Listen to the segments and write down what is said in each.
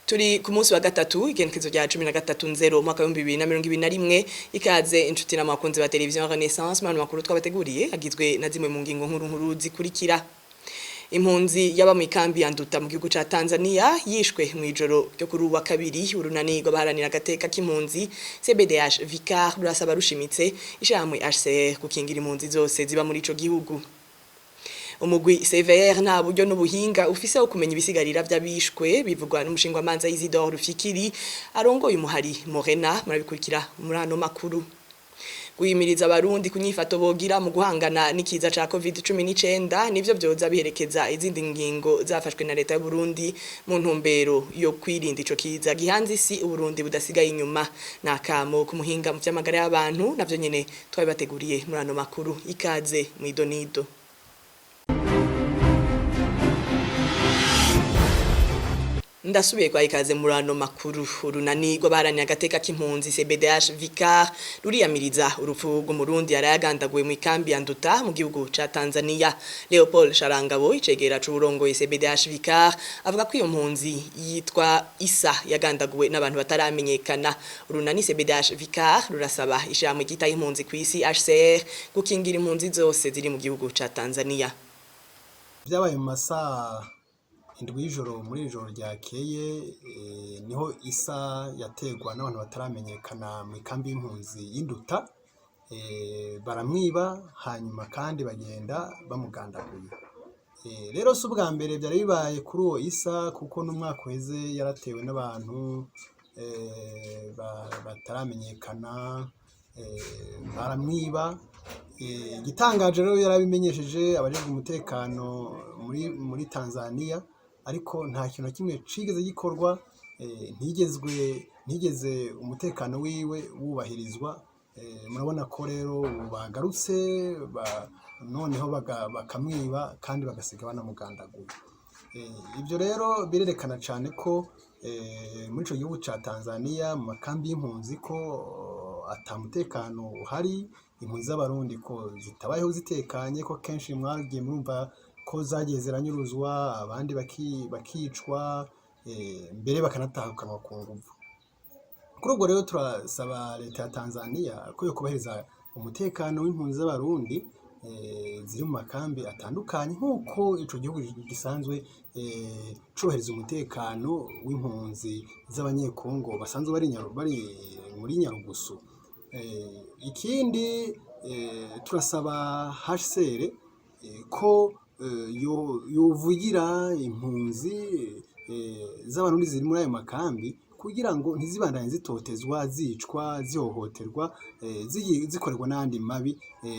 Turi ku munsi wa gatatu, igenekezo rya 13 nzero umwaka wa 2021. Ikaze inshuti n'abakunzi ba televiziyo Renaissance. Mu makuru twabateguriye agizwe na zimwe mu ngingo nkuru nkuru zikurikira: Impunzi yaba mu ikambi ya Nduta mu gihugu ca Tanzania yishwe mu ijoro ryo kuri uwa kabiri. Urunani rw'abaharanira agateka k'impunzi CBDH Vicar rurasaba rushimitse ishamwe HCR gukingira impunzi zose ziba muri ico gihugu. Umugwi CVR nta buryo n'ubuhinga ufise wo kumenya ibisigarira vy'abishwe, bivugwa n'umushingwamanza Isidore Rufikiri arongoye umuhari Morena. Murabikurikira muri ano makuru. Guhimiriza Abarundi kunyifato bogira mu guhangana n'ikiza ca Covid-19 nivyo vyoza biherekeza izindi ngingo zafashwe na leta y'u Burundi mu ntumbero yo kwirinda ico kiza gihanze isi, Uburundi budasigaye inyuma. Nakamo kumuhinga mu vy'amagara y'abantu navyo nyene twabibateguriye muri ano makuru. Ikaze mw'idonido. Ndasubiye kwa ikaze muri ano makuru. Urunani rw'abaharanira agateka k'impunzi CBDH Vicar ruriyamiriza urupfu rw'Umurundi yarayagandaguwe mu ikambi ya Nduta mu gihugu ca Tanzania. Leopold Sharangabo, icegera c'uburongoye CBDH Vicar, avuga ko iyo mpunzi yitwa Isa yagandaguwe n'abantu bataramenyekana. Urunani CBDH Vicar rurasaba ishirahamwe ryitaye impunzi kw'isi HCR gukingira impunzi zose ziri mu gihugu ca Tanzania. Vyabaye mu masaha 7 y'ijoro, muri iri joro ryakeye, niho Isa yategwa n'abantu bataramenyekana mu ikambi y'impunzi y'Induta, baramwiba, hanyuma kandi bagenda bamugandaguye. Rero si ubwa mbere vyari bibaye kuri uwo Isa, kuko n'umwaka uheze yaratewe n'abantu bataramenyekana, baramwiba. Igitangaje rero, yarabimenyesheje abajejwe umutekano muri Tanzania, ariko nta kintu na kimwe cigeze gikorwa, ntigeze umutekano wiwe wubahirizwa. Murabona ko rero ubu bagarutse, noneho bakamwiba kandi bagasiga banamugandaguye. Ivyo rero birerekana cane ko muri ico gihugu ca Tanzania, mu makambi y'impunzi, ko ata mutekano uhari, impunzi z'Abarundi ko zitabayeho zitekanye, ko kenshi mwagiye murumva ko zagiye ziranyuruzwa, abandi bakicwa, mbere bakanatahukanwa ku nguvu. Kuri ubwo rero turasaba leta ya Tanzania ko yokubahiriza umutekano w'impunzi z'Abarundi ziri mu makambi atandukanye, nk'uko ico gihugu gisanzwe cubahiriza umutekano w'impunzi z'Abanyekongo basanzwe bari muri Nyarugusu. Ikindi, turasaba HCR ko yovugira impunzi z'Abarundi ziri muri ayo makambi, kugira ngo ntizibandanye zitotezwa, zicwa, zihohoterwa, zikorerwa n'ayandi mabi,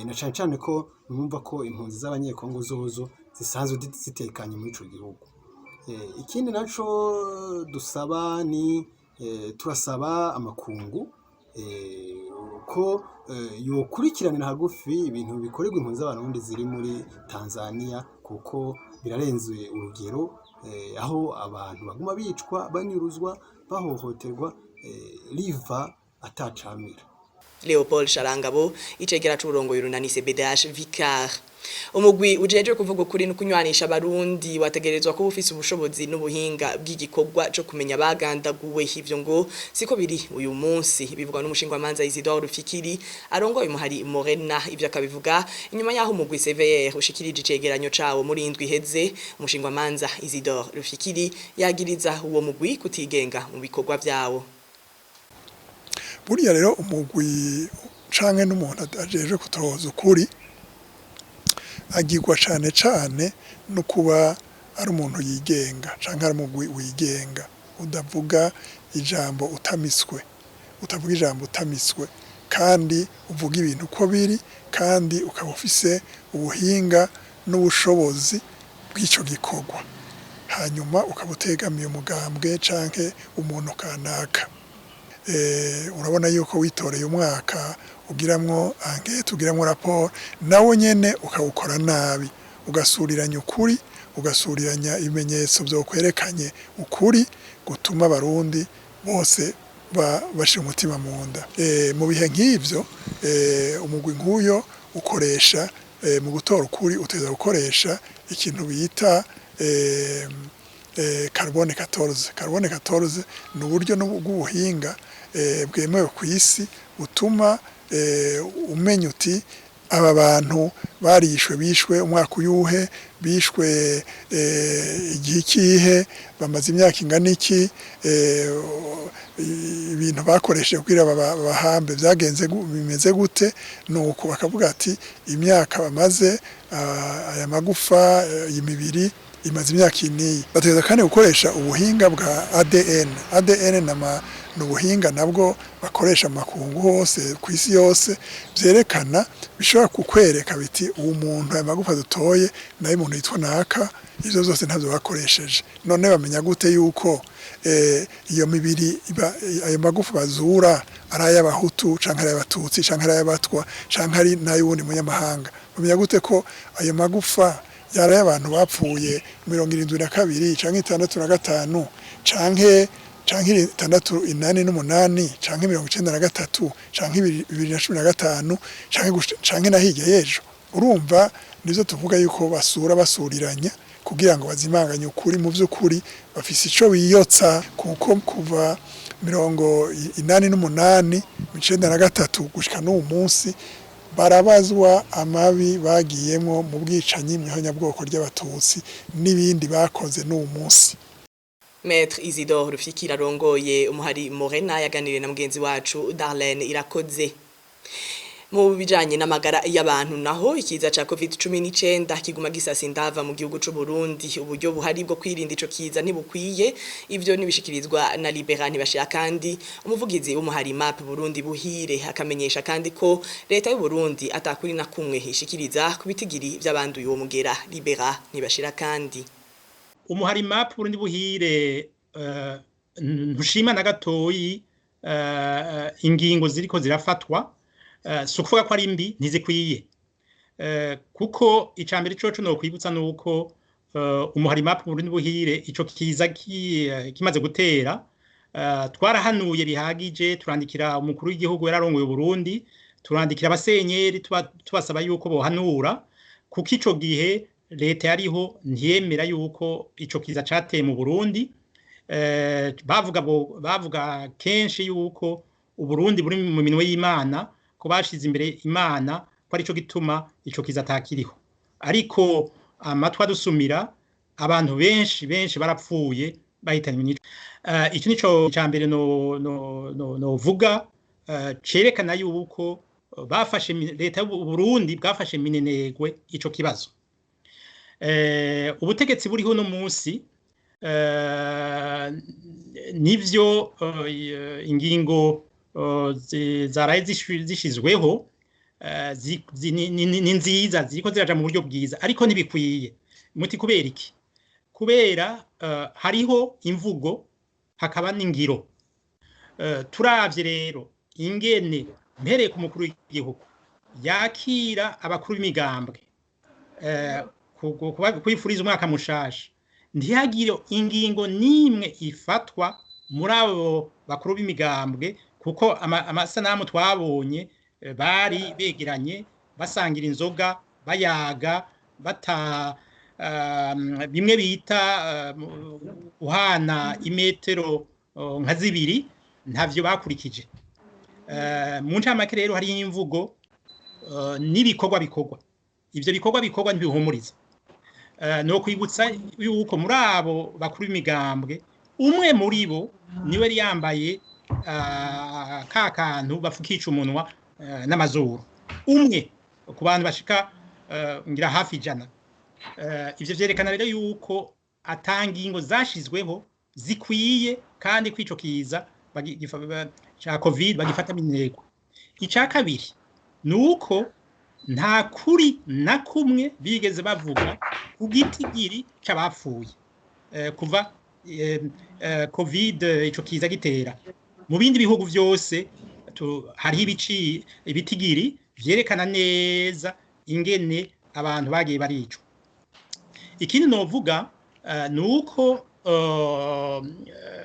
na cane cane ko mwumva ko impunzi z'Abanyekongo zozo zisanzwe zitekanye muri ico gihugu. Ikindi naco dusaba ni turasaba amakungu ko yokurikiranira hagufi ibintu bikorerwa impunzi z'Abarundi ziri muri Tanzania, kuko birarenze urugero, aho abantu baguma bicwa, banyuruzwa, bahohoterwa, riva atacamira. Leopold Sharangabo, icegera c'uburongoye urunani CBDH Vicar. Umugwi ujejwe kuvuga ukuri no kunywanisha Abarundi wategerezwa kuba ufise ubushobozi n'ubuhinga bw'igikorwa co kumenya bagandaguwe. Ivyo ngo siko biri uyu munsi, bivugwa n'umushingwamanza Isidore Rufikiri arongoye umuhari Morena. Ivyo akabivuga inyuma yaho umugwi CVR ushikirije icegeranyo cawo muri indwi iheze. Umushingwamanza Isidore Rufikiri yagiriza uwo mugwi kutigenga mu bikorwa vyawo. Buriya rero umugwi canke n'umuntu ajejwe kutohoza ukuri agirwa cane cane no kuba ari umuntu yigenga canke ari umugwi wigenga, udavuga ijambo utamiswe, utavuga ijambo utamiswe, kandi uvuga ibintu uko biri, kandi ukaba ufise ubuhinga n'ubushobozi bw'ico gikorwa, hanyuma ukaba utegamiye umugambwe canke umuntu kanaka. Urabona yuko witoreye umwaka ugiramwo enquête, ugiramwo raporo, nawo nyene ukawukora nabi, ugasuriranya ukuri, ugasuriranya ibimenyetso vyokwerekanye ukuri gutuma Abarundi bose bashira umutima mu nda. Mu bihe nk'ivyo, umugwi nk'uyo ukoresha mu gutora ukuri, uteza gukoresha ikintu bita carbone 14. Carbone 14 ni uburyo bw'ubuhinga bwemewe ku isi butuma umenya uti aba bantu barishwe, bishwe umwaka uyuhe, bishwe igihe ikihe, bamaze imyaka ingana iki, ibintu bakoresheje kugira bahambe byagenze bimeze gute. Nuko bakavuga ati imyaka bamaze, aya magufa, iyi mibiri imaze imyaka iniyi. Bategereza kandi gukoresha ubuhinga bwa ADN. ADN ni ubuhinga nabwo bakoresha mu makungu hose, ku isi yose, vyerekana, bishobora kukwereka biti uwo muntu, aya magufa dutoye nayo umuntu yitwa naka. Ivyo vyose ntavyo bakoresheje. None bamenya gute yuko iyo mibiri, ayo magufa bazura ari ay'abahutu canke ari ay'abatutsi canke ari ay'abatwa canke ari n'ay'uwundi munyamahanga? Bamenya gute ko ayo magufa yari ay'abantu bapfuye 72 canke 65 canke 6 88 canke 93 canke 2015 canke na hirya y'ejo? Urumva nivyo tuvuga yuko basura basuriranya kugira ngo bazimanganye ukuri. Mu vy'ukuri bafise ico biyotsa, kuko kuva 88, 93 gushika n'uwu munsi barabazwa amabi bagiyemwo mu bwicanyi, mw'ihonyabwoko ry'abatutsi n'ibindi bakoze n'uwu munsi. Maître Isidore Rufyikiri arongoye umuhari Morena yaganiriye na mugenzi wacu Darlene Irakoze. Mu bijanye n'amagara y'abantu naho, ikiza ca COVID-19 kiguma gisasa indava mu gihugu c'u Burundi. Uburyo buhari bwo kwirinda ico kiza ntibukwiye. Ivyo nibishikirizwa na Libera Ntibashira kandi umuvugizi w'umuhari MAP Burundi Buhire, akamenyesha kandi ko leta y'u Burundi atakuri na kumwe ishikiriza ku bitigiri vy'abanduye uwo mugera. Libera Ntibashira kandi. Umuhari MAP Burundi Buhire ntushima na gatoyi ingingo ziriko zirafatwa. Si ukuvuga ko ari mbi, ntizikwiye, kuko icambere coco nokwibutsa nuko umuhari MAP Burundi Buhire, ico kiza kimaze gutera, twarahanuye bihagije, turandikira umukuru w'igihugu yararongoye Burundi, turandikira abasenyeri tubasaba yuko bohanura, kuko ico gihe leta yariho ntiyemera yuko ico kiza cateye mu Burundi. Bavuga kenshi yuko Uburundi buri mu minwe y'Imana, ko bashize imbere Imana, ko arico gituma ico kiza atakiriho. Ariko amatwi adusumira, abantu benshi benshi barapfuye bahitanywe n'ico. Iki nico ca mbere no vuga cerekana yuko bafashe leta y'u Burundi bwafashe minenegwe ico kibazo. Ubutegetsi buriho uno munsi, nivyo, ingingo zaraye zishizweho ni nziza, ziriko ziraja mu buryo bwiza, ariko ntibikwiye. Muti kubera iki? Kubera hariho imvugo hakaba n'ingiro. Turavye rero ingene, mpereye ku mukuru w'igihugu yakira abakuru b'imigambwe kwifuriza umwaka mushasha, ntihagire ingingo n'imwe ifatwa muri abo bakuru b'imigambwe, kuko amasanamu twabonye, bari begeranye, basangira inzoga, bayaga, bata bimwe bita guhana imetero nka 2, ntavyo bakurikije. Mu ncamake rero, hariho imvugo n'ibikorwa bikorwa. Ivyo bikorwa bikorwa ntibihumuriza. No kwibutsa yuko muri abo bakuru b'imigambwe, umwe muri bo niwe yari yambaye ka kantu bafukisha umunwa n'amazuru, umwe ku bantu bashika ngira hafi 100. Ivyo vyerekana rero yuko ata ngingo zashizweho zikwiye, kandi ko ico kiza ca COVID bagifata minenegwe. Ica kabiri ni uko nta kuri na kumwe bigeze bavuga ku gitigiri c'abapfuye kuva COVID, ico kiza gitera. Mu bindi bihugu vyose hariho ibitigiri vyerekana neza ingene abantu bagiye baricwa. Ikindi novuga ni uko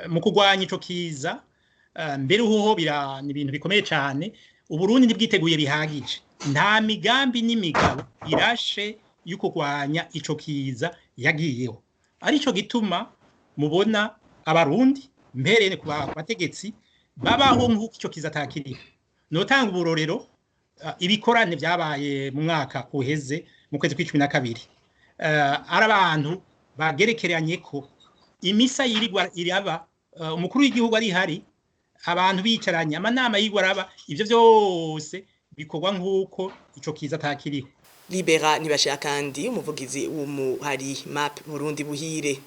mu kurwanya ico kiza, mbere hoho ni ibintu bikomeye cane, Uburundi ntibwiteguye bihagije. Nta migambi n'imigabo irashe yo kurwanya ico kiza yagiyeho, arico gituma Mubona abarundi, mpereye ku bategetsi, babaho nk'uko ico kiza atakiriho. Notanga uburorero, ibikorane vyabaye mu mwaka uheze mu kwezi kw'12, ari abantu bagerekeranye ko imisa yirigwa iraba, umukuru w'igihugu ari hari, abantu bicaranye, amanama yirigwa araba, ivyo vyose bikorwa nk'uko ico kiza atakiriho. Libera Ntibashira kandi umuvugizi w'umuhari MAP Burundi Buhire.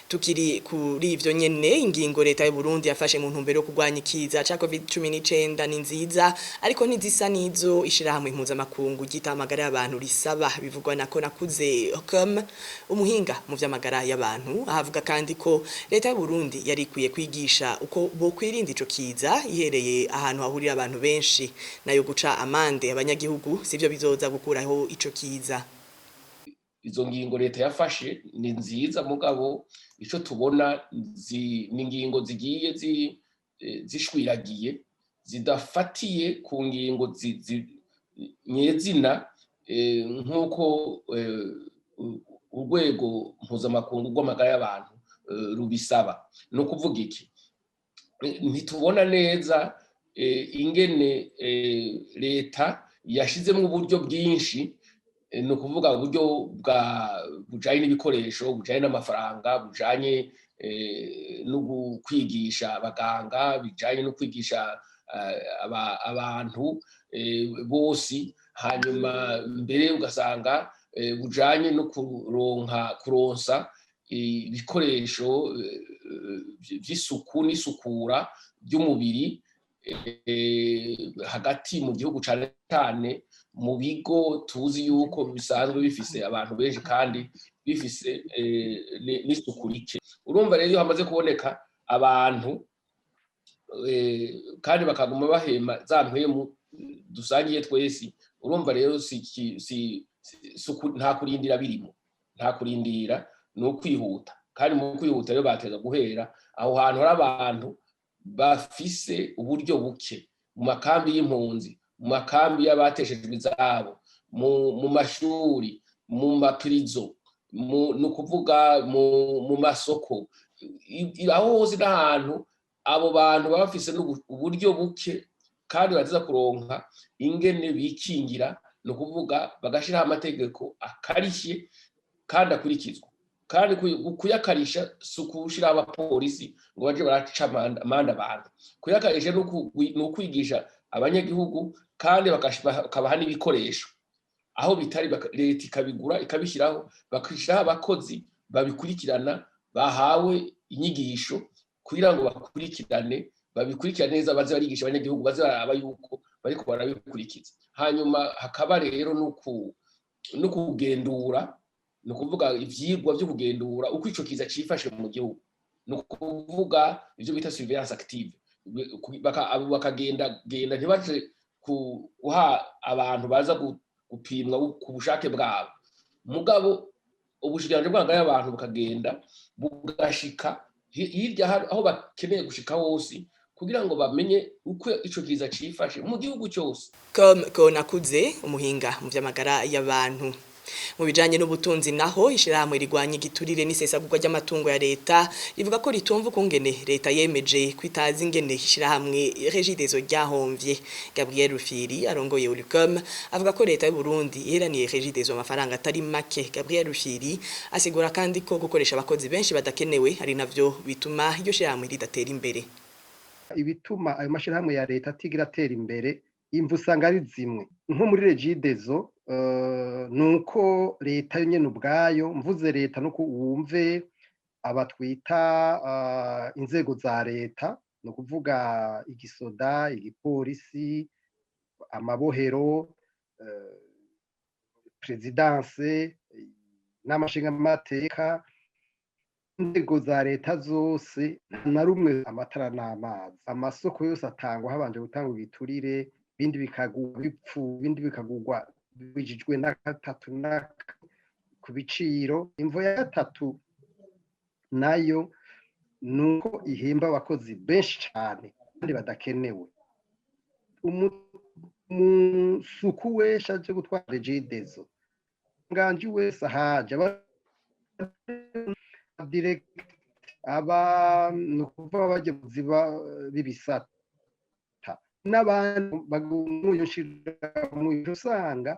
Tukiri kuri ivyo nyene, ingingo leta y'u Burundi yafashe mu ntumbero yo kurwanya ikiza ca COVID-19 ni nziza, ariko ntizisa nizo ishirahamwe impuzamakungu ryita amagara y'abantu risaba, bivugwa na Konakuze com, umuhinga mu vy'amagara y'abantu. Ahavuga kandi ko leta y'u Burundi yari ikwiye kwigisha uko bokwirinda ico kiza ihereye ahantu hahurira abantu benshi, nayo guca amande abanyagihugu sivyo bizoza gukuraho ico kiza. Izo ngingo leta yafashe ni nziza, mugabo ico tubona ni ingingo zigiye zishwiragiye, zidafatiye ku ngingo nyezina, nk'uko urwego mpuzamakungu rw'amagara y'abantu rubisaba. Ni ukuvuga iki? Ntitubona neza ingene leta yashizemwo uburyo bwinshi, ni ukuvuga uburyo bwa bujanye n'ibikoresho, bujanye n'amafaranga, bujanye no kwigisha abaganga, bijanye no kwigisha abantu bose, hanyuma mbere ugasanga bujanye no kuronka, kuronsa ibikoresho vy'isuku n'isukura ry'umubiri hagati mu gihugu, cane cane mu bigo tuzi yuko bisanzwe bifise abantu benshi kandi bifise n'isuku rike. Urumva rero, iyo hamaze kuboneka abantu kandi bakaguma bahema za mpwemu dusangiye twese, urumva rero si nta kurindira birimo, nta kurindira, ni ukwihuta. Kandi mu kwihuta rero bateza guhera aho hantu hari abantu bafise uburyo buke, mu makambi y'impunzi, mu makambi y'abateshejwe izabo, mu mashuri, mu mapirizo, ni ukuvuga mu masoko, aho hose n'ahantu abo bantu baba bafise uburyo buke kandi bateza kuronka ingene bikingira. Ni ukuvuga bagashiraho amategeko akarishye kandi akurikizwa. Kandi kuyakarisha si ukushiraho abapolisi ngo baje baraca amande abantu. Kuyakarisha ni ukwigisha abanyagihugu kandi bakabaha n'ibikoresho aho bitari, leta ikabigura, ikabishyiraho, bakishyiraho abakozi babikurikirana bahawe inyigisho kugira ngo bakurikirane, babikurikirane neza, baze barigisha abanyagihugu, baze baraba yuko bariko barabikurikiza. Hanyuma hakaba rero no kugendura, ni ukuvuga ivyigwa vyo kugendura uko ico kiza cifashe mu gihugu, ni ukuvuga ivyo bita surveillance active. Abo bakagenda genda, ntibaje guha abantu baza gupimwa ku bushake bwabo, mugabo ubushikiranganji bw'amagara y'abantu bukagenda, bugashika hirya aho bakeneye gushika hose kugira ngo bamenye uko ico kiza cifashe mu gihugu cyose. Com Konakuze, umuhinga mu vy'amagara y'abantu. Mu bijanye n'ubutunzi naho, ishirahamwe rigwanya igiturire n'isesagurwa ry'amatungo ya leta rivuga ko ritumva ukungene leta yemeje kwitaza ingene ishirahamwe Regideso ryahomvye. Gabriel Rufyiri arongoye Olucome avuga ko leta y'u Burundi iheraniye Regideso amafaranga atari make. Gabriel Rufyiri asigura kandi ko gukoresha abakozi benshi badakenewe ari navyo bituma iryo shirahamwe ridatera imbere. Ibituma ayo mashirahamwe ya leta atigira atera imbere, imvu usanga ari zimwe. Nko muri Regideso, nuko leta yo nyene ubwayo, mvuze leta nuko wumve abatwita inzego za leta, ni ukuvuga igisoda, igipolisi, amabohero, présidence n'amashingamateka, inzego za leta zose, na rumwe amatara n'amazi, amasoko yose atangwa habanje gutanga igiturire, ibindi bikagurwa bipfu, ibindi bikagurwa bijijwe na gatatu na ku biciro. Imvo ya gatatu nayo nuko ihemba abakozi benshi cyane kandi badakenewe. Umusuku wese aje gutwara Regideso, nganji wese ahaje, directeur Aba ni ukuvuga abayobozi b'ibisata n'abandi bagumuyushira, usanga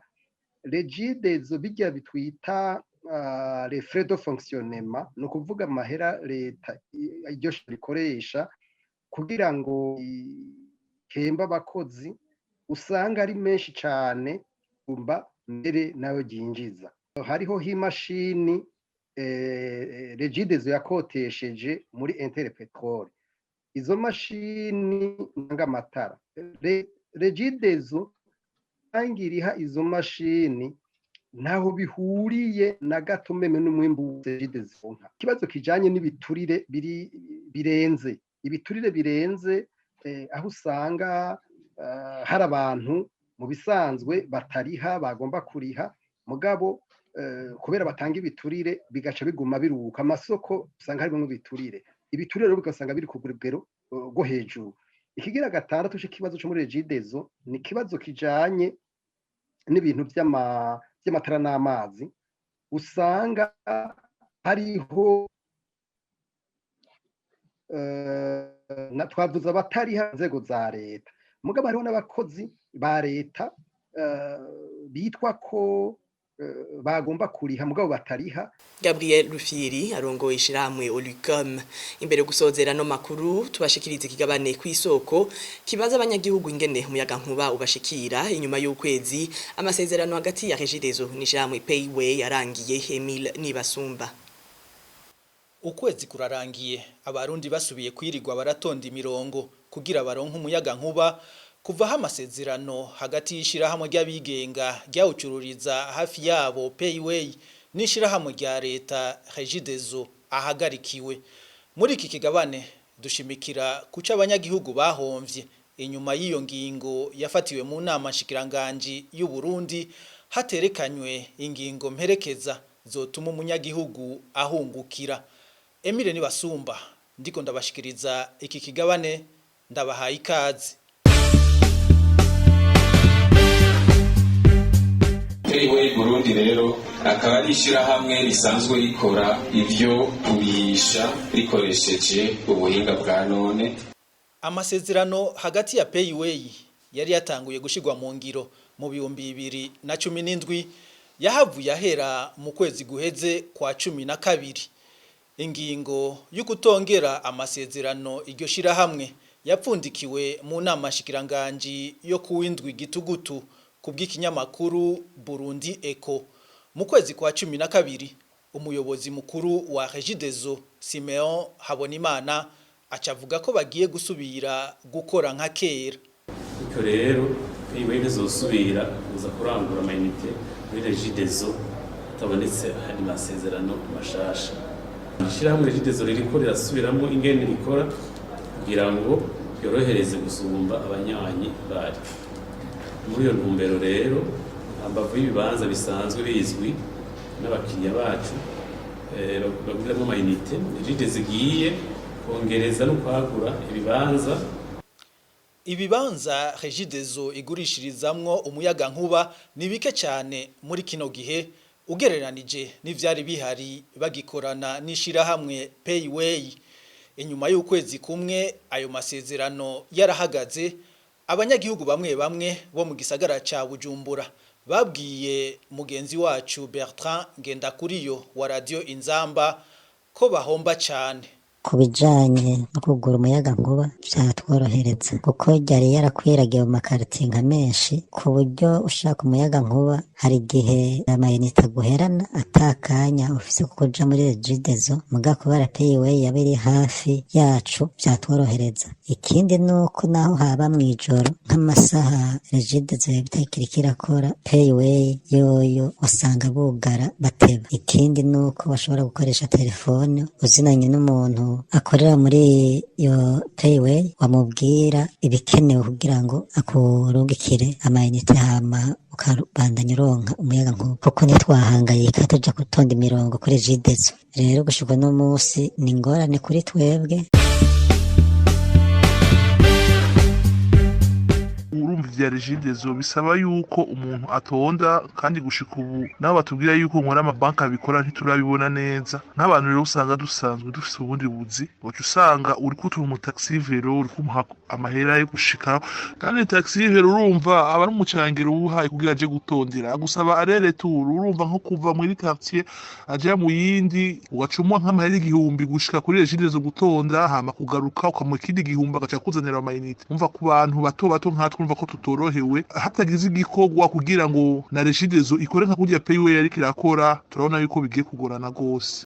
Regideso bijya bitwita les frais de fonctionnement, ni ukuvuga amahera leta iryo rikoresha kugira ngo ihembe abakozi, usanga ari menshi cyane umba mbere nayo ryinjiza. Hariho imashini Regideso yakotesheje muri Interpetrol, izo mashini amatara Regideso iriha izo mashini, ntaho bihuriye na gato même n'umwimbu Regideso. Ikibazo kijanye n'ibiturire biri birenze, ibiturire birenze, aho usanga hari abantu mu bisanzwe batariha bagomba kuriha, mugabo kubera batanga ibiturire bigaca biguma biruka. Amasoko usanga harimo ibiturire, ibiturire rero ugasanga biri ku rugero rwo hejuru. Ikigira gatandatu c'ikibazo cyo muri Regideso ni ikibazo kijanye n'ibintu by'amatara n'amazi, usanga hariho na twavuze abatariha inzego za leta, mugabo hariho n'abakozi ba leta bitwa ko bagomba kuriha mugabo batariha. Gabriel Rufyiri arongoye ishirahamwe Olucome. Imbere gusozera no makuru, tubashikiriza ikigabane kw'isoko kibaza abanyagihugu ingene umuyaga nkuba ubashikira inyuma y'ukwezi amasezerano hagati ya Regideso n'ishirahamwe Payway yarangiye. Emile Nibasumba. Ukwezi kurarangiye abarundi basubiye kwirirwa baratonda imirongo kugira baronke umuyaga nkuba, kuva amasezerano hagati y'ishirahamwe ry'abigenga ryawucururiza hafi yabo Payway n'ishirahamwe rya leta Regideso ahagarikiwe. Muri iki kigabane dushimikira kuca abanyagihugu bahomvye inyuma y'iyo ngingo yafatiwe mu nama nshikiranganji y'u Burundi, haterekanywe ingingo mperekeza zotuma umunyagihugu ahungukira. Emile Nibasumba ndiko ndabashikiriza iki kigabane, ndabahaye ikaze. Payway Burundi rero akaba ari ishyirahamwe risanzwe rikora ivyo kubihisha rikoresheje ubuhinga bwa none. Amasezerano hagati ya Payway yari yatanguye gushirwa mu ngiro mu 2017 yahavuye ahera mu kwezi guheze kwa 12. Ingingo y'ukutongera amasezerano iryo shirahamwe yapfundikiwe mu nama nshikiranganji yo kuwindwi gitugutu, kubw'ikinyamakuru Burundi Echo. Mu kwezi kwa 12 umuyobozi mukuru wa Regideso Simeon Habonimana acavuga ko bagiye gusubira gukora nka kera. Bityo rero Payway ntizosubira kuza kurangura amayinite muri Regideso hatabonetse ayandi masezerano mashasha. Ishirahamwe Regideso ririko rirasubiramwo ingene rikora kugira ngo ryorohereze gusumba abanywanyi bari. Muri iyo ntumbero rero, hambavu y'ibibanza bisanzwe bizwi n'abakiriya bacu baguriramo amayinite, Regideso igiye kongereza no kwagura ibibanza. Ibibanza Regideso igurishirizamwo umuyaga nkuba ni bike cyane muri kino gihe ugereranije n'ivyari bihari bagikorana n'ishirahamwe Payway. Inyuma y'ukwezi kumwe ayo masezerano yarahagaze, abanyagihugu bamwe bamwe bo mu gisagara ca Bujumbura babwiye mugenzi wacu Bertrand Ngendakuriyo wa Radio Inzamba ko bahomba cyane. Ku bijanye no kugura umuyaga nkuba vyatworohereza, kuko ryari yarakwiragiye mu makaritiye nka menshi, ku buryo ushaka umuyaga nkuba hari igihe amayinite aguherana atakanya ufise kuko uja muri Regideso. Muga kubera Payway yaba iri hafi yacu vyatworohereza. Ikindi nuko naho haba mw'ijoro nk'amasaha Regideso yaba itakiriko irakora, Payway yoyo wasanga bugara bateba. Ikindi nuko bashobora gukoresha telefone uzinanye n'umuntu akorera muri iyo Payway, wamubwira ibikenewe kugira ngo akurungikire amayinite, hama ukabandanya uronka umuyaga nkuba, kuko ntitwahangayika tuja gutonda imirongo kuri Regideso. Rero gushika uno musi ni ingorane kuri twebwe. Urumva ivya Regideso bisaba yuko umuntu atonda, kandi gushika ubu nabo batubwira yuko nkora amabanki abikora ntiturabibona neza. Nk'abantu rero usanga dusanzwe dufise ubundi buzi, ugaca usanga uriko utuma umu taxi vélo, uriko umuha amahera yo gushika, kandi taxi vélo urumva aba ari umucangiro uwuhaye kugira aje gutondera, agusaba aller-retour. Urumva nko kuva muri quartier aja mu yindi, ugaca umuha nk'amahera 1000 gushika kuri Regideso gutonda, hama kugaruka ukamuha ikindi 1000, agaca akuzanira ama unités. Umva, ku bantu bato bato nkatwe, urumva ko tutorohewe. Hatagize igikorwa kugira ngo na Regideso ikore nka kurya Payway yariko irakora, turabona yuko bigiye kugorana gose.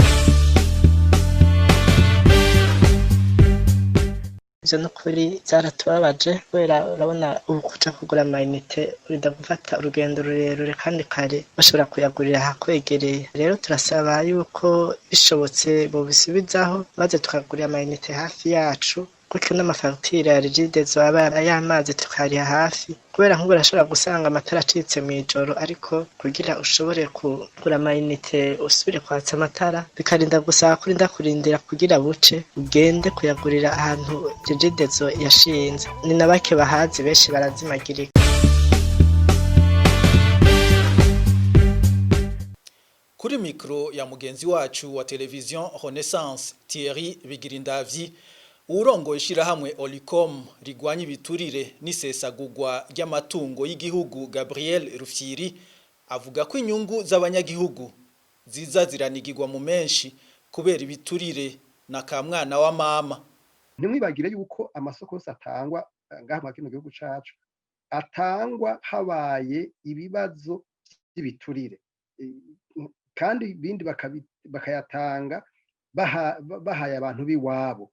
Ivyo nukuri vyaratubabaje, kubera urabona ubu kuja kugura ama unités urinda gufata urugendo rurerure, kandi kare bashobora kuyagurira ahakwegereye. Rero turasaba yuko bishobotse bobisubizaho, maze tukagurira ama unités hafi yacu, gutyo n'amafagitire ya Regideso aba y'amazi tukariha hafi, kubera nk'ubu urashobora gusanga amatara acitse mw'ijoro, ariko kugira ushobore kugura ama unités usubire kwatsa amatara, bikarinda gusaba kurinda kurindira kugira buce ugende kuyagurira ahantu Regideso yashinze. Ni na bake bahazi, benshi barazimagirika. Kuri mikro ya mugenzi wacu wa Television Renaissance, Thierry Bigirindavyi, urongoye ishirahamwe Olicom rigwanya ibiturire n'isesagurwa ry'amatungo y'igihugu, Gabriel Rufyiri, avuga ko inyungu z'abanyagihugu ziza ziranigirwa mu menshi kubera ibiturire na kamwana wa mama. Ntimwibagire yuko amasoko yose atangwa ngaha muri kino gihugu cacu atangwa habaye ibibazo by'ibiturire, kandi ibindi bakayatanga bahaye abantu b'iwabo.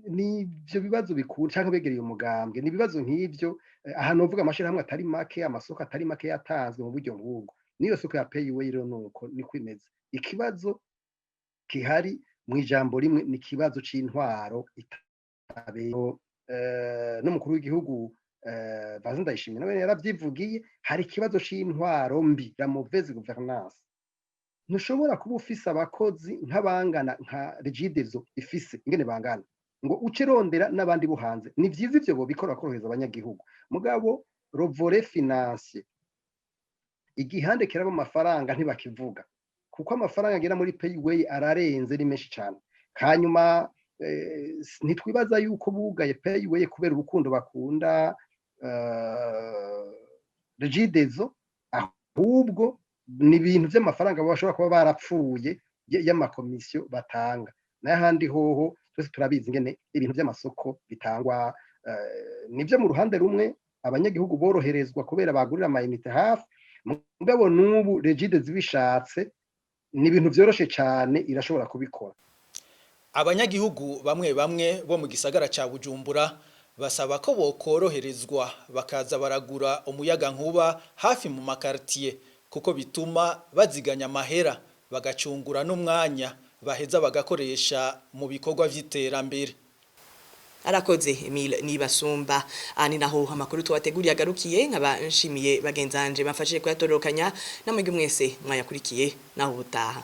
Nivyo bibazo bikuru canke begereye umugambwe, ni ibibazo nk'ivyo. Ahantu uvuga amashirahamwe atari make, amasoko atari make yatanzwe mu buryo nk'ubwo. Niyo soko ya Payway rero nuko niko imeze. Ikibazo gihari mu ijambo rimwe ni ikibazo c'intwaro itabeho. N'umukuru w'igihugu Vaze Ndayishimiye nawe yaravyivugiye, hari ikibazo c'intwaro mbi, la mauvaise gouvernance. Ntushobora kuba ufise abakozi nk'abangana nka Regideso ifise ingene bangana, ngo uce rondera n'abandi bo hanze. Ni vyiza ivyo bobikora korohereza abanyagihugu, mugabo le volet financier, igihande kiraba amafaranga, ntibakivuga, kuko amafaranga agera muri Payway ararenze, ni menshi cyane. Hanyuma ntitwibaza yuko bugaye Payway kubera urukundo bakunda Regideso, ahubwo ni ibintu by'amafaranga bashobora kuba barapfuye y'amakomisiyo batanga. N'ahandi hoho twese turabizi ingene ibintu by'amasoko bitangwa. Nibyo, mu ruhande rumwe abanyagihugu boroherezwa kubera bagurira ama unités hafi, mugabo n'ubu Regideso ibishatse ni ibintu vyoroshe cyane, irashobora kubikora. Abanyagihugu bamwe bamwe bo mu gisagara ca Bujumbura basaba ko bokoroherezwa bakaza baragura umuyaga nkuba hafi mu ma quartiers, kuko bituma baziganya amahera, bagacungura n'umwanya baheza bagakoresha mu bikorwa vy'iterambere. Arakoze Emile Nibasumba. Ani naho amakuru tuwateguriye agarukiye, nkaba nshimiye bagenzanje bafashije kuyatororokanya, namwe mwese mwayakurikiye. Naho ubutaha.